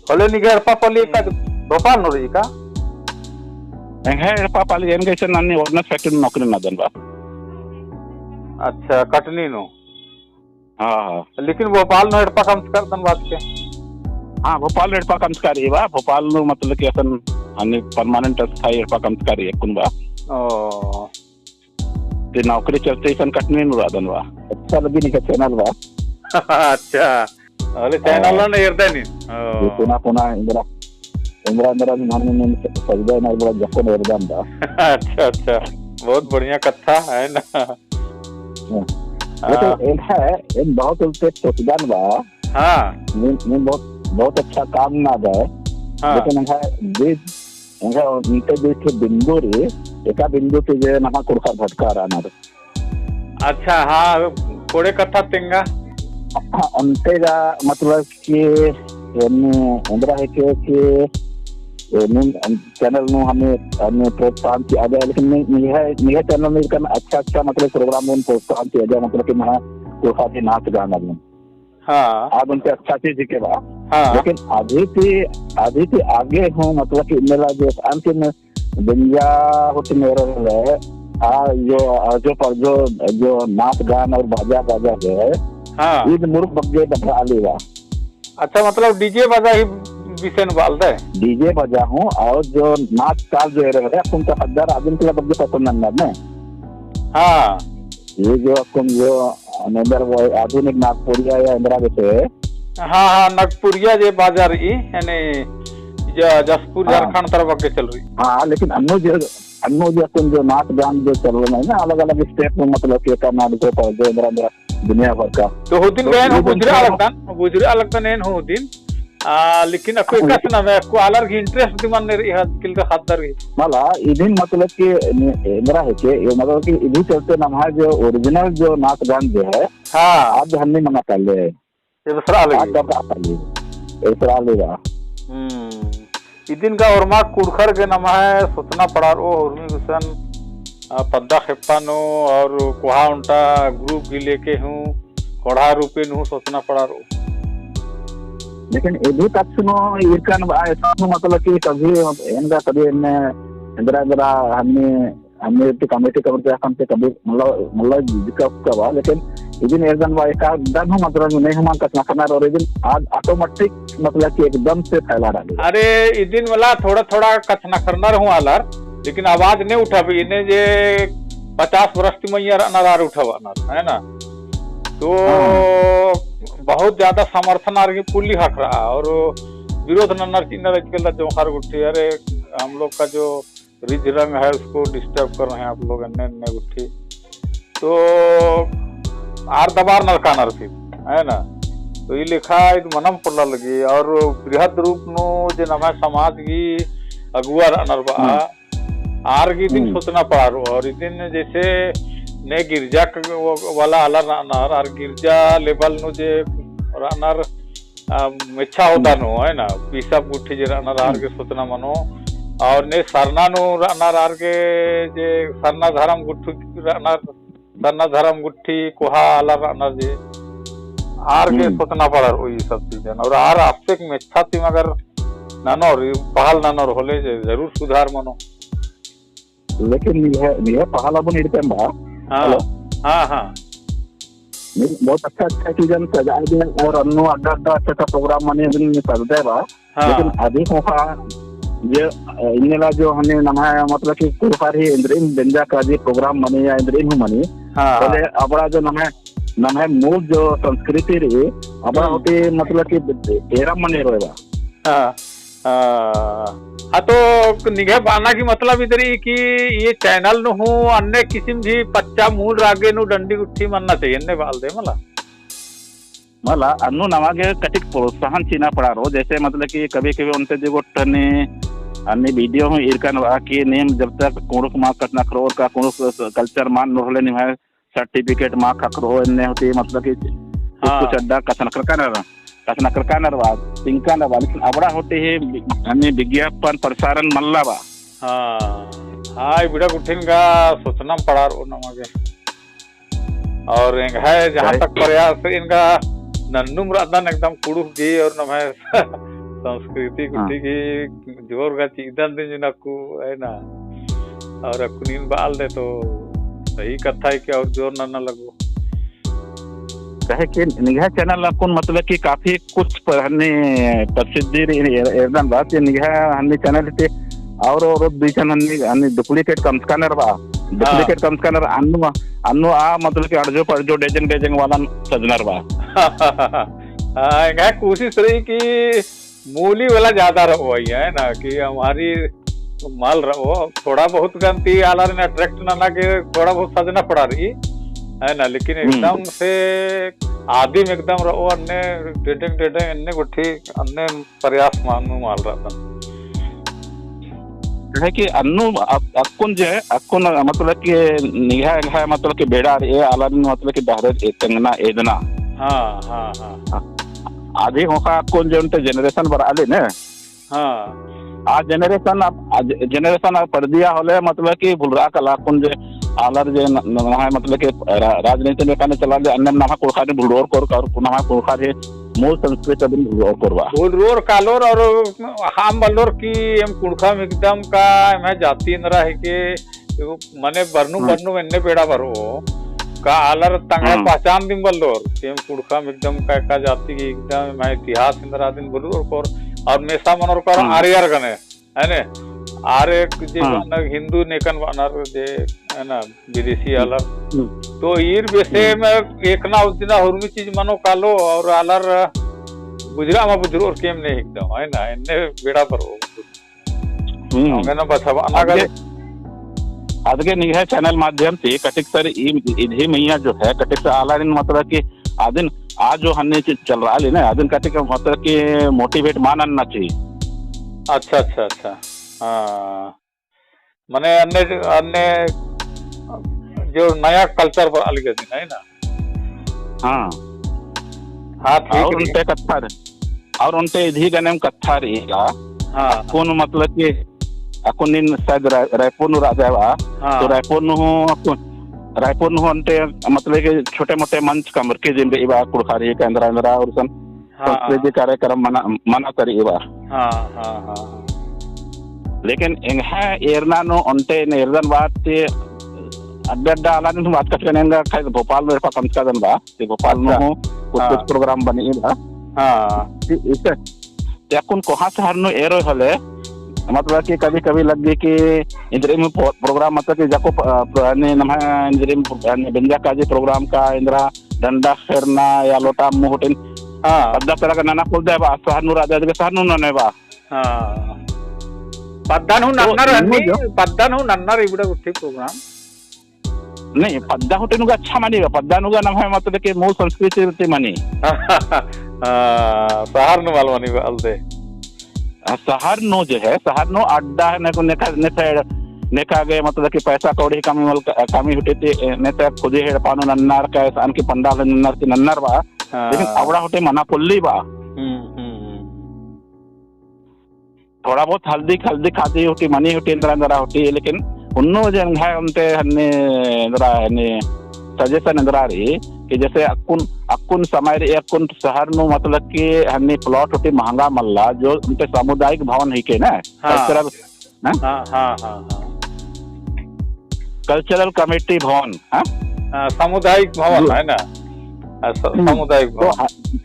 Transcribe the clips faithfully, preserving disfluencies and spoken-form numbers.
होले निंग्है एड़पा पल्ली का हम्म। भोपाल नू रई का? एंग्है एड़पा पल्ली एन गइसन अन्ने ordnance factory नू नौकरी नन्दन बा। अच्छा, कटनी नू? हाँ, हाँ। लेकिन भोपाल नू एड़पा कमचका रअदन बाचके? हाँ, भोपाल नू एड़पा कमचका रई बा, भोपाल नू मतलब कि असन अन्ने permanent स्थायी एड़पा कमचका रई अक्कुन बा। ओ। ते नौकरी चलते इसन कटनी नू रअदन बा। अच्छा लगी निंग्है channel बा। अच्छा। होले channel हाँ। नू एरदन नीन। ओ। ये पुना पुना एन्दरा, एन्दरा एन्दरा भी मन में सजदा ना बड़ा जखन एरदन बा। अच्छा, अच्छा। बहुत बढ़िया कत्था है ना। हाँ। लेकिन हाँ। एन है, एन बहुत उल्टे सोचदन बा। हाँ। नीन, नीन बहुत, बहुत अच्छा काम नन्दय। हाँ। लेकिन एंग्है बीच एंग्है ओन्टे दुई ठे बिंदु रई, एका बिंदु ती जे नम्है कुँड़ुख़र भटका रअनर। अच्छा, हाँ, कोड़े कत्था तेंगा? हाँ, ओन्टे गा मतलब कि एन्ने एन्दरा हेके कि एन्ने channel नू हमें, हमें प्रोत्साहन चिआ दे, लेकिन नि-, निंग्है, निंग्है channel नू इरकन अच्छा, अच्छा मतलब program नू प्रोत्साहन चिआ दे, मतलब कि नम्है कुँड़ुख़र ही नाच गाना नू। हाँ। आद ओन्टे अच्छा चीज के बा। हाँ। लेकिन अभी ती, अभी ती आगे हूँ, मतलब कि इन्नेला जो अंतिम बेंजा होत मेरे ले, आ, जो, आ, जो पर जो, जो नाच गान और बाजा, बाजा जो है, हाँ। ईद मुरुख बग्गे बढ़ाली बा। अच्छा, मतलब DJ बाजा ही बिसेन बाल दे? DJ बाजा हूँ, और जो नाच ताल जो है रे, अक्कुन तो हजार आदमी के बग्गे पसंद नन्ना ने। हाँ। ये जो अक्कुन जो एन्दरा वो आधुनिक नागपुरिया या एन्दरा बेसे। हाँ, हाँ, नागपुरिया जे बाजा रई, यानी ज-, जशपुर हाँ। झारखंड तरफ बग्गे चल रई। हाँ, लेकिन अन्नु जे, अन्नु जे अक्कुन जो नाच गान जो चल रहा है ना, अलग-अलग state में मतलब कि एका नाच जो पर जो एन्दरा, एन्दरा दुनिया भर का। तो हूँ दिन तो गयन ये हूँ जो बुझुरआ थोड़ा लगदन, बुझुरआ लगदन एन हूँ दिन। आ, लेकिन अक्कु हाँ, एकासे लेकिन नम्है, अक्कु आलर गही interest दिम मन्ने रई, हद किल का हदर गही। मला, इदिन मतलब कि ने-, एन्दरा हेके, ये मतलब कि इदी चलते नम्है जो original जो नाच गान जो है, हाँ। आद हन्नी मना काले। एबसरा लगी। आद दबरा काले। एबसरा लगा। हम्म। इदिन का ओर्मा कुँड़ुख़र गे नम्है सोचना पड़ारओ, उर्मी गुसन, आ, पद्दा खेप्पा नू और कोहा ओन्टा group भी लेके हूँ, कोड़हा रूपे नू सोचना पड़ारओ। लेकिन इदी तक नू इरकन बा, ऐसा नू मतलब कि कभी एन गा कभी एन्ने एन्दरा एन्दरा हन्नी, हन्नी ती committee, committee असन ते कभी मतलब, मतलब जिका उका बा, लेकिन इदिन एरदन बा एका दन हूँ मतलब नहीं हूँ मल कछनखरनर और इदिन आद automatic मतलब कि एकदम से फैला रहा है। अरे इदिन मला थोड़ा थोड़ा कछनखरनर हूँ आलर, लेकिन आवाज नहीं उठाबी, इन्ने जे पचास बरस ती मइय्याँ रअनर आर उठाबअनर, है ना? तो हाँ। बहुत ज्यादा समर्थन आर गही पुल्ली ख़क्खरआ और विरोध नन्नर चिअनर अजकल ता जोंख़र गुट्ठी, अरे हम लोग का जो रिझ रंग है उसको disturb कर रहे हैं आप लोग, एन्ने एन्ने गुट्ठी। तो आर दबारनर कानर फिर, है ना? तो ई लेखा इद मनम पोल्ला लगी और बृहद रूप नू जे नम्है समाज गही अगुवा रअनर बआ, हम्म। आर गही इदिन हम्म। सोचना पड़ारओ। और इदिन जैसे ने गिरजा क-, वो-, वाला आलर रअनर, आर गिरजा level नू जे रअनर, आ, मेच्छा होता हम्म। नू, है ना, पीसप गुट्ठी जे रअनर आर हम्म। गे सोचना मनो, और ने सरना नू रअनर आर गे जे सरना धरम गुट्ठी रअनर, सरना धरम गुट्ठी कोहा आलर रअनर जे, आर गे हम्म। सोचना पड़ारओ ई सब चीजन, और आर आस्तेक मेच्छा ती मगर ननोर, पहल ननोर होले जे जरूर सुधार मनो। लेकिन निंग्है, निंग्है पहल अबुन इरकन बा। हाँ। Hello। हाँ, हाँ। नहीं, बहुत अच्छा, अच्छा चीजन सजाए दे और अन्नु अड्डा, अड्डा अच्छा, अच्छा program मनी अबुन सजदय बा। हाँ। लेकिन अभी कोहा जे, अ, इन्नेला जो हन्ने नम्है मतलब कि कुँड़ुख़र ही एन्देरिन बेंजा का जे program मनी या एन्देरिन हूँ मनी। हाँ, हाँ। पहले अबड़ा जो नम्है, नम्है मूल जो संस्कृति रई, अबड़ा हम्म। होती मतलब कि एरा मनी रई बा। हाँ। आ, हाँ, तो निंग्है बअना की मतलब इदरी कि ये channel नू हूँ अन्ने किसिम भी पच्चा मूल रागे नू डंडी गुट्ठी मन्ना चाहिए, एन्ने बआलदय मला। मला, अन्नु नमा गे कटिक प्रोत्साहन चिअना पड़ारओ, जैसे मतलब कि कभी-कभी ओन्टे जे गोट्टने अन्ने video हूँ इरकन बआ कि नीम जब तक कुँड़ुख़ मा कछनखरओर का कुँड़ुख़ culture मा नू होले निम्है certificate मा ख़क्खरओ, एन्ने होती मतलब कि कुछ, हाँ। कुछ अड्डा कछनखरकनर, कछनखरकनर बा, तिंकनर बा, लेकिन अबड़ा होती ही बि-, अन्ने विज्ञापन प्रसारण मल्ला बा। हाँ, हाँ, इबड़ा गुट्ठिन गा सोचना पड़ारओ नमा गे। और एंग्है जहाँ भाई। तक प्रयास एंगा नन्नुम रअदन एकदम कुँड़ुख़ गही और नम्है संस्कृति हाँ। गुट्ठी की जोर गा चिअदन दिन जुन अक्कु, है ना? और अक्कुन नीन बआलदय तो सही कत्था है कि और जोर नना लगो। कहे कि निंग्है channel अक्कुन मतलब कि काफी कुछ प-, हन्नी प्रसिद्धि रे-, रे-, एरदन बात, ये निंग्है हन्नी channel ते और, और दुई channel हन्नी, हन्नी duplicate कमचकानर बा। हाँ। Duplicate कमचकानर अन्नु, अन्नु आ मतलब कि अड़जो पड़जो डेजंग डेजंग वालन सजनर बा। हाँ, एंग्है कोशिश रई कि मूली वाला ज्यादा रओ, है ना, कि हमारी माल रओ, थोड़ा बहुत गन्ती आलारिन attract नना गे थोड़ा बहुत सजना पड़ा रई, है ना, लेकिन हम्म। एकदम से आदिम एकदम रओ, अन्ने डेडेंग डेडेंग, अन्ने गुट्ठी, अन्ने प्रयास मा-, नू मल रअदन। है कि अन्नु अक-, अक्कुन जे, अक्कुन मतलब कि निंग्है, निंग्है मतलब कि बेड़ा रई, आलारिन मतलब कि डहरे ए-, तेंगना, एदना। हाँ, हाँ, हाँ। अदी होका अक्कुन जे ओन्टे generation बरआ ले ने। हाँ। आ generation अब, आ जे-, generation अब परदिया होले मतलब कि भुलरआ कला अक्कुन जे आलर जे न-, न-, नम्है मतलब कि रा-, राजनीति में काने चला ले अन्नेम नम्है कुँड़ुख़ारिन भुलरओर कोर का, और नम्है कुँड़ुख़ारिन मूल संस्कृति अदिन भुलरओर कोर बा। भुलरओर कालोर और हम बल्लोर कि एम कुँड़ुख़म एकदम का एम्है जाति एन्दरा हिके, मने बरनु हम्म। बरनु एन्ने बेड़ा बरओ का आलर तंग्है हम्म। पहचान दिम बल्लोर, कि एम कुँड़ुख़म एकदम का, का जाति की एकदम एम्है इतिहास एन्दरा अदिन भुलरओर कोर, और मेसा मनोर कोर हम्म। आर्यर गने, है ने? आर्य जे हम्म। बअनर हिन्दू नेकन बअनर जे, है ना, विदेशी आलर। हम्म। तो ईर बेसे हम्म। में एकना उज्जना हुरमी चीज मनो कालो और आलर बुझरआ मा बुझरओर केम ने एकदम, है ना? एन्ने बेड़ा बरओ। हम्म। अवंगे ना बछाबअना अदगे, गले। अदगे निंग्है channel माध्यम ती कटिक सर ई, इदी मइय्याँ जो है, कटिक सर आलारिन मतलब कि अदिन आ जो हन्नी चीज चलरआ ले ना, अदिन कटिक मतलब कि motivate मा नन्ना चाहिए। अच्छा, अच्छा, अच्छा। हाँ। मने अन्ने, अन्ने जो नया culture बरआ लगी अदिन, है ना? हाँ। हाँ, ठीक और रई। ओन्टे कत्था रई, और ओन्टे इदी गनेम कत्था रई का, हाँ। अक्कुन मतलब कि अक्कुन नीन शायद राय-, रायपुर नू रआ जाए बा, हाँ। तो रायपुर नू हूँ अक्कुन, रायपुर नू हूँ ओन्टे मतलब कि छोटे मोटे मंच कमरकी जिन रई बा, कुँड़ुख़ारी का एन्दरा एन्दरा और सन हाँ। संस्कृति कार्यक्रम मना, मना करी बा। हाँ, हाँ, हाँ, हाँ। लेकिन एंग्है एरना नू ओन्टे ने एरदन बात ते अड्डा अड्डा आलारिन बात कछकन एंगा खाली भोपाल नू एड़पा कमचकादन बा। ते भोपाल नू अच्छा। हूँ कुछ, हाँ। कुछ program बनी बा। हाँ। ते इसे, ते अक्कुन कोहाँ शहर नू एरो होले, मतलब कि कभी-कभी लग्गी कि इन्द्रिम पो-, program मतलब कि जाको प-, प्र-, ने नम्है इन्द्रिम प्र-, ने बेंजा काजी program का इन्द्रा डंडा खेरना या लोटा मुहुटिन हाँ। पद्दा तरह का नना पोल्लदय बा, शहर नू रअदय अदगे शहर नू नने बा। हाँ। पद्दा नू तो नन्नर इन्नु हन्नी, जो पद्दा नू नन्नर इबड़ा गुट्ठी program। नहीं, पद्दा हुटिन गा अच्छा मनी बा, पद्दा नू गा नम्है मतलब कि मूल संस्कृति ती मनी। हाँ, शहर नू मल मनी बा अलदे। आ, शहर नू जो है, शहर नू अड्डा है, नेका, नेका, नेका, नेका गे मतलब कि पैसा कौड़ी कमी मल, कमी हुटी ती, नेका खुदी हेड़पा नू नन्नर का, एसन की पंडाल नन्नर की नन्नर बा। हाँ। लेकिन अबड़ा हुटी मना पोल्ली बा। हम्म, हम्म, हम्म। थोड़ा बहुत हल्दी, हल्दी खादी हुटी, मनी हुटी, एन्दरा, एन्दरा हुटी, लेकिन उन्नु जे एंग्है ओन्टे हन्नी, एन्दरा, हन्नी suggestion एन्दरा रई कि जैसे अक्कुन, अक्कुन समय रई, अक्कुन शहर नू मतलब कि हन्नी plot हुटी महंगा मल्ला, जो ओन्टे सामुदायिक भवन हिके ना, हाँ। Cultural, हाँ? हाँ, हाँ, हाँ, हाँ। Cultural committee भवन, हाँ? हाँ, सामुदायिक भवन जो है ना? हाँ, स-, हम्म। सामुदायिक तो भवन। ह-,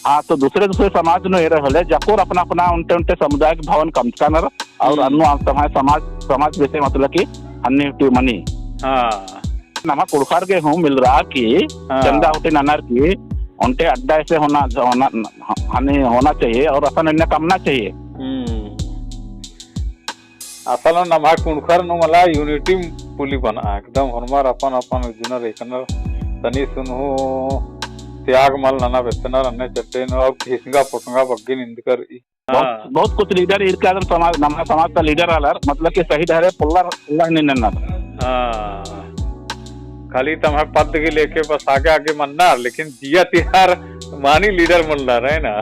हाँ, तो दूसरे, दूसरे समाज नू एरा होले, जाकोर अपना, अपना ओन्टे, ओन्टे सामुदायिक भवन कमचकानर, और हम्म। अन्नु आम समाज, समाज, समाज बेसे मतलब कि हन्नी हुटी मनी। हाँ। नमा कुँड़ुख़र गे हूँ मिलरआ की हाँ। चंदा हुटी ननर की, ओन्टे अड्डा ऐसे होना, होना, हन्नी होना चाहिए और असन एन्ने कमना चाहिए। हम्म। असल नम्है कुँड़ुख़र नू मला unity पुली बना, एकदम होरमर अपन अपन उज्जनर एकनर तनी सुनहु त्याग मल नना बेचनर अन्ने चड्डे नू अब घिसंगा पोटंगा बग्गे निंदकर ई। बहुत, हाँ। बहुत कुछ leader इरका अदर समाज, नम्है समाज ता leader आलर, मतलब कि सही डहरे पोल्लर, पोल्लर नहीं नन्नर। हाँ। खाली तम्है पद के लेके बस आगे आगे मन्नर, लेकिन जिया तिहार मानी leader मल्लर, है ना?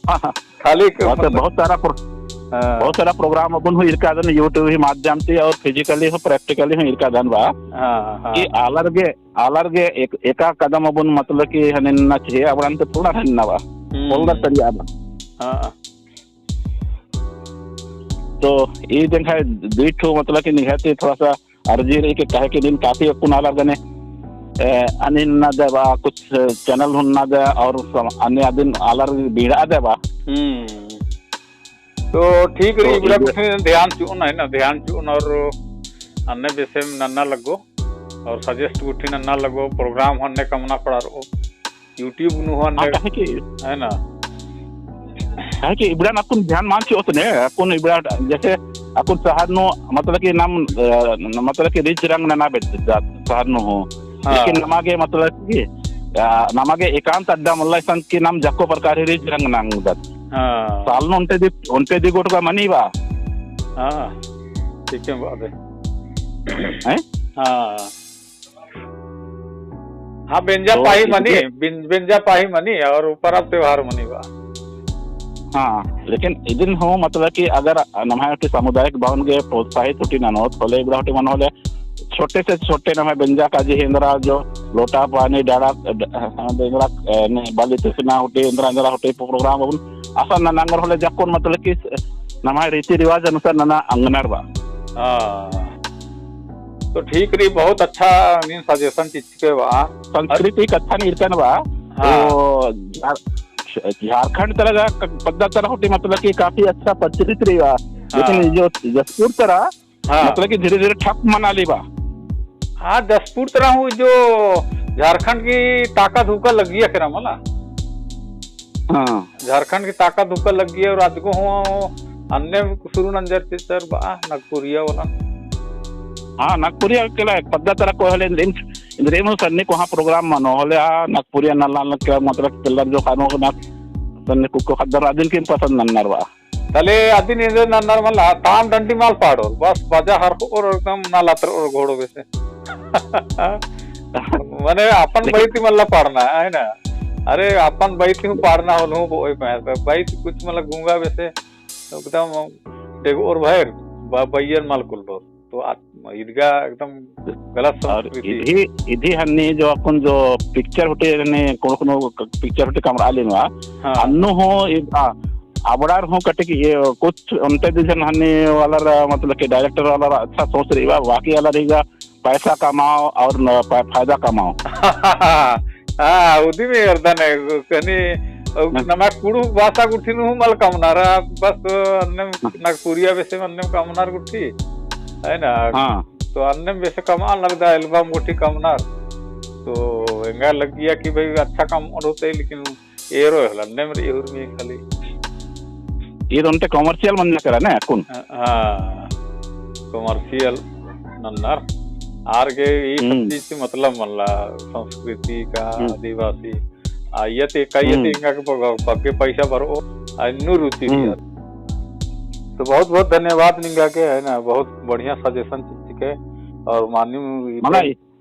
हाँ, हाँ। खाली क-, मतलब बहुत सारा प्रो-, हाँ। बहुत सारा program अबुन हूँ इरकादन YouTube ही माध्यम ती और physically हूँ, practically हूँ इरकादन बा। हाँ, हाँ। कि आलर गे, आलर गे एक, एका कदम अबुन मतलब कि हने ना चाहिए, अबड़न तो पूर्ण हने ना बा। हम्म। पोल्लर तरिया बा। हाँ। तो ई दिन है दुई ठो, मतलब कि निंग्है ती थोड़ा सा अर्जी रई कि काहे कि दिन काफी अक्कुन आलर गने, ए, अन्य ना देबा, कुछ channel हूँ ना दे और सम-, अन्य दिन आलर बीड़ा देबा। हम्म। तो ठीक रई, तो इबड़ा इबड़ा कुछ ध्यान चिओन है ना, ध्यान चिओन और अन्ने बेसे में नन्ना लगो और suggest गुट्ठी नन्ना लगो, program हूँ अन्ने कमना पड़ारओ। YouTube नू हूँ अन्ने, हाँ, काहे कि है ना? काहे कि इबड़ा ना अक्कुन ध्यान मल चिओत ने, अक्कुन इबड़ा जैसे अक्कुन शहर नू मतलब कि नाम, अ, मतलब कि रीच रंग नना बेद्दत शहर नू हूँ। हाँ। लेकिन नमा गे मतलब कि, अ, नमा गे एकांत अड्डा मल्ला इसन कि नाम जक्को प्रकार ही रीच रंग नंगदत। हाँ। साल नू ओन्टे दि, ओन्टे दि गोट का मनी बा। हाँ। ठीक है बात है। हैं? हाँ। हाँ, बेंजा तो पाही मनी, इधर बें-, बेंजा पाही मनी और परब त्योहार मनी बा। हाँ, लेकिन इदिन हूँ मतलब कि अगर नम्है हुट्टी सामुदायिक भवन गे प्रोत्साहित हुट्टी ननोत, होले इबड़ा हुट्टी मनो होले छोटे से छोटे नम्है बेंजा काजी ही एन्दरा जो लोटा पानी डाड़ा, ड-, हाँ, बेंजरा, ए, ने, बाली तिसना हुट्टी एन्दरा, एन्दरा हुट्टी program अक्कुन असन नना एंगोर होले जक्कुन मतलब कि नम्है रीति रिवाज अनुसार नना अंगनर बा। हाँ। तो ठीक रई, बहुत अच्छा नीन suggestion चिच्चके बा। संस्कृति कत्थन ईरकन बा। हाँ। तो झार-, झारखंड तरा गा क-, पद्दा तरा हुट्टी मतलब कि काफी अच्छा प्रचलित रई बा। लेकिन हाँ। ई जो जशपुर तरा हाँ। मतलब कि धीरे-धीरे ठप मनाली बा। हाँ, जशपुर तरा हूँ जो झारखंड की ताकत हुक्का लग्गिया केरा मला। हाँ। झारखंड की ताकत हुक्का लग्गिया और अदगो हूँ अन्ने शुरू नंजर चिच्चर बा नगपुरिया वाला। हाँ, नगपुरिया केला पद्दा तरा को हले इन्द्रिम, इन्द्रिम सन्नी कोहाँ program मनो होले, आ, नगपुरिया नल्ला नल्ला के मतलब केल्लर जो खानो ना सन्नी कुक्को खद्दर अदिन किम पसंद नन्नर बा। तले अदिन एन्देर नन्नर मला, ताम डंडी मल पाड़ोर, बस बाजा हरओर एकदम ना लतरओर घोड़ो बेसे। मने अपन बई ती मला पाड़ना, है ना? अरे, अपन बई ती हूँ पाड़ना होले हूँ, बई ती कुछ मला गूंगा बेसे, एकदम डेगओर भएर, ब-, बइयन मल कुल्लोर। तो आ, इदगा एकदम गलत और संस्कृति। इदी, इदी हन्नी जो अक्कुन जो picture हुट्टी हन्नी कोनो कोनो picture हुट्टी कमरालिन बा। हाँ। अन्नु हूँ इद-, आ, अबड़ार हूँ कटिक ये कुछ ओन्टे दू झन हन्नी वाला रा, मतलब कि director वाला रा अच्छा सोच रई बा, बाकी वाला रई गा पैसा कमाओ और न, प-, फायदा कमाओ। हाँ, उदी में अर्दन है, कनी, अ, हाँ। नमा कुँड़ुख़ भाषा गुट्ठी नू हूँ मल कमनार, बस, अ, अन्नेम हाँ। नगपुरिया बेसे अन्नेम कमनार गुट्ठी, है ना? हाँ। तो अन्नेम बेसे कमआ लगदत, album गुट्ठी कमनार। तो एंगा लग्गिया कि भाई अच्छा कमओर होते, लेकिन एरो होला, अन्नेम रई हुरमी खाली। ईद ओन्टे commercial मंजा केरा ने अक्कुन। हाँ, commercial नन्नर। आर गे ई सब हम्म। चीज से मतलब मल्ला, संस्कृति का, हम्म। आदिवासी। आ, ये ते का, ये ते हम्म। एंगा के बग-, बग्गे पैसा बरओ, आ, इन्नु रुचि हम्म। दिया। तो बहुत बहुत धन्यवाद निंगा के, है ना, बहुत बढ़िया suggestion चिच्चके। और मानिम ई मला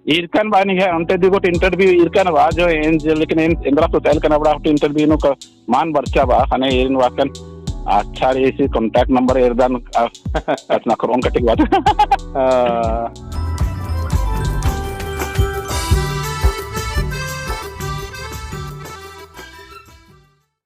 ईरकन बा निंग्है, ओन्टे दू गोट interview ईरकन बा, जो एन, जो लेकिन एन, एन्दरा सोचाइलकन अबड़ा हुट्टी interview नू क-, मान बरचा बा, ख़ने एन वाकन अच्छा रई, इसी contact number एरदन, आ, कछनखरोन कटिक बात। हाँ।